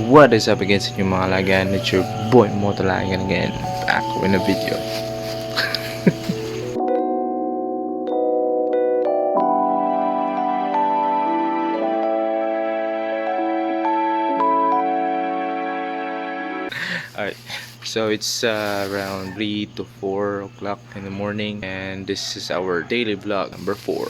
What is up again sa inyong mga lagan? It's your boy Motolagan again, back with a video. Alright, so it's around 3 to 4 o'clock in the morning, and this is our daily vlog number 4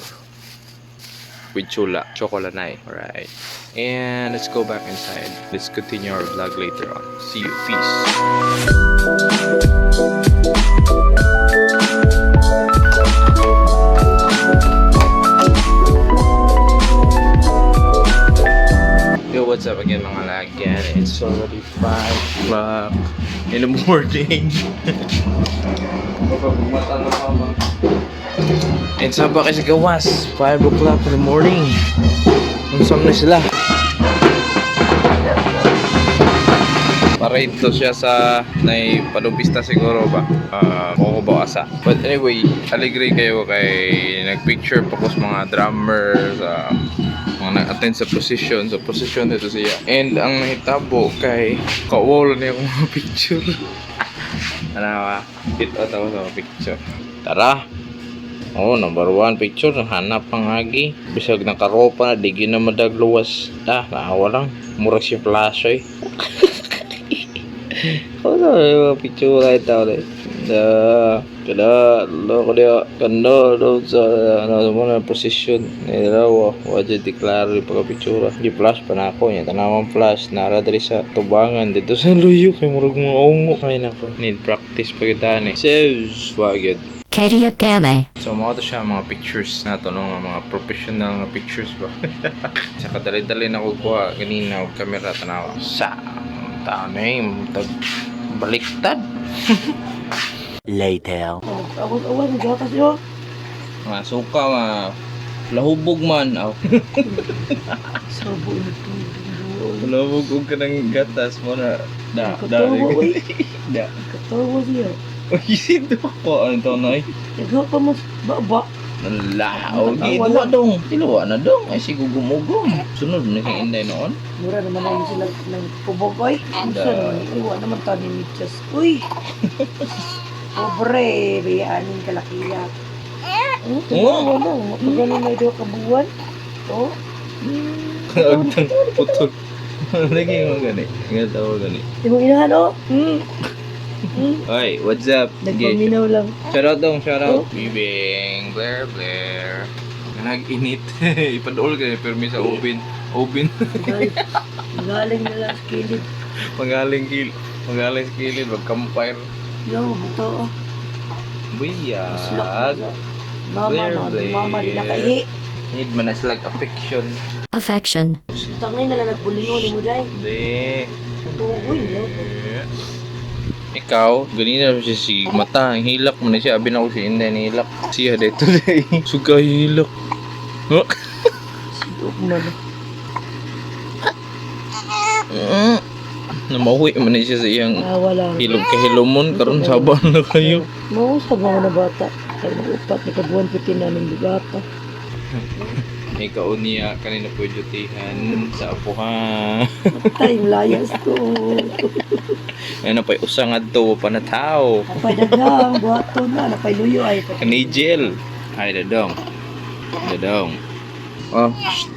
with Chula, Chocolanay. Alright, and let's go back inside. Let's continue our vlog later on. See you. Peace. Yo, what's up again, mga lagyan? It's already 5 o'clock in the morning. And saan ba kasi gawas? 5 o'clock in the morning. Unsam na sila. Para ito siya sa nay palumpista siguro ba? Ah, uh, ba asa. But anyway, aligre kayo kay nagpicture pa ko sa mga drummer sa mga nag-attend sa position dito siya. And ang nahitabo kay kawol niya akong mga picture. Ano ba? Hit out ako sa mga picture. Tara! Oh, number one picture. Hanap ang agi. Bisag nakaropa na, di gyud na madagluwas. Ah, naawa lang. Murag si Flash eh. Oh, no, yung picture ay tao eh. Da, kada, lo ko dia, kando, do sa, ano, mo na position. Nila, wa dyan deklaro yung pagka-picture. Di flash pa na ako niya. Tanawang flash, nara diri sa tubangan dito sa luyo. Kay murag mga ungo. Ay, nako. Need practice pa kita ni. So, wa gyud. Katie Game. So mga to siya mga pictures na to no, nga mga professional nga pictures ba. Saka dali-dali na ko kuha ganina og camera tanawa. Sa tanay tag baliktad. Later. Awag-awag, gatas yun. Mga suka ma lahubog man aw. Sabo na ito. Lahubog og kanang gatas mo na da da. Katawa, uy. Da. Katawa siya. Uy, sino ko ano to noy? Nagha pa mas baba. Nalaw, gi duwa dong. Tiluwa na dong ay sigugumugom. Sunod na kay Inday noon. Mura naman na yun sila ng kubog, oy. Unsa naman, iwa naman tani ni Diyos. Uy! Pobre, bayaanin kalakiya. Oo. Wala, mapagaling na ito kabuwan. Oh, Agtang putol. Lagi mo gani. Nga tawa gani. di mo inahan, oh. Oy, what's up? Nagpaminaw lang. Shout out dong, shout out. Bibing, Blair, Blair. Nag-init. Ipadool ka pero sa oven. Oven. Galing na lang sa kilid. Magaling kil. Magaling sa kilid, wag campfire. Yo, buto, oh. Buyag. Mama, Blair, mama, mama, di Blair. nakaihi. Need man na sila affection. Affection. Tangay na lang nagbulingon ni mo, day. Hindi. Tugoy, no? Ikaw, ganina siya si mata, ang hilak mo na siya, abi na ko si Inday, hilak. Siya dito day. Suga hilak. Oh. Sidok man. Namawi man na siya sa iyang Ah, wala. hilom kahilomon karon saba na kayo. Mausap mga na bata. Kaya mag-upat, nakabuhan piti namin bigata. Ikaw niya kanina po dutihan sa apuhan. Tayong layas ko. Ano pa'y usang adto pa na tao. Napay dagang, buhato na, napay luyo ay. Kanijel. Ay dadong. Dadong. Oh. Shh.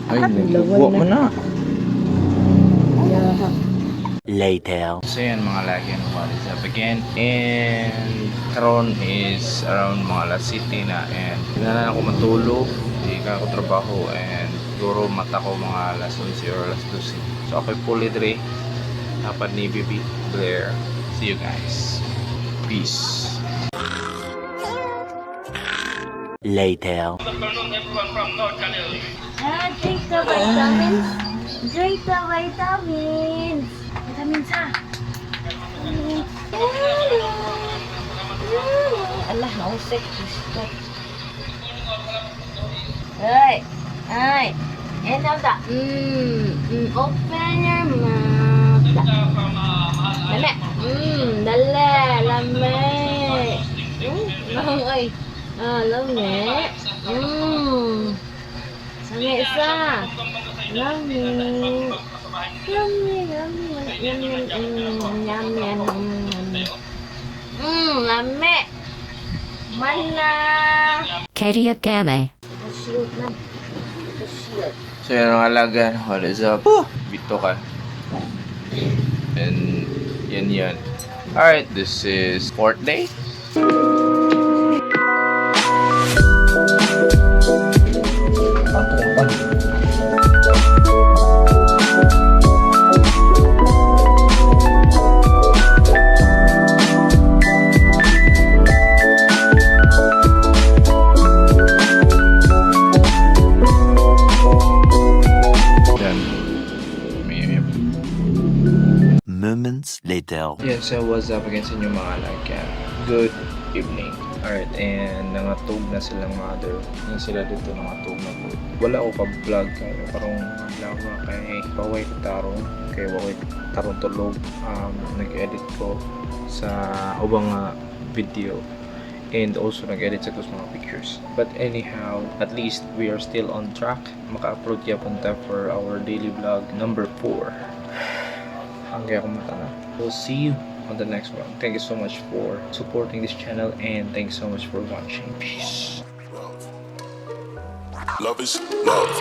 Ay, nagbuwa man na. Yeah. Later. So yan mga lagi, ano, what is up again? And karon is around mga last city na and kinahanglan ako matulog, di ka ako trabaho and siguro mata ko mga alas 11 or alas 12. So ako'y fully dre. Dapat ni Bibi Blair. See you guys. Peace. Later. Ah, drink the vitamins. Drink the vitamins. Vitamins, ha? Allah, nausik. Gusto. Ay, ay. And now the, open your mouth. Lame. Dali, lame. Ay. Ah, lame. Sami isa. Lami. Yummy, yummy, yummy, yummy, yummy. Lami. Mana. Kadia Game. Shield man. Shield. So yun ang alaga. What is up? Bito ka. And yan yan. Alright, this is fourth day. Yan. May- Moments later. Yeah, so what's up again sa inyo, mga alaga? Good evening. Alright, and nangatog na silang mother. Yan sila dito, nangatog na po. Wala ko pa-vlog kayo. Parang adlaw kay paway ko tarong. Kay waway tarong tulog. Nag-edit ko sa ubang nga video and also nag-edit sa mga pictures. But anyhow, at least we are still on track. Maka-upload gyapon ta for our daily vlog number 4. Hanggang ako mata na. We'll see you on the next one. Thank you so much for supporting this channel and thanks so much for watching. Peace. Love is love.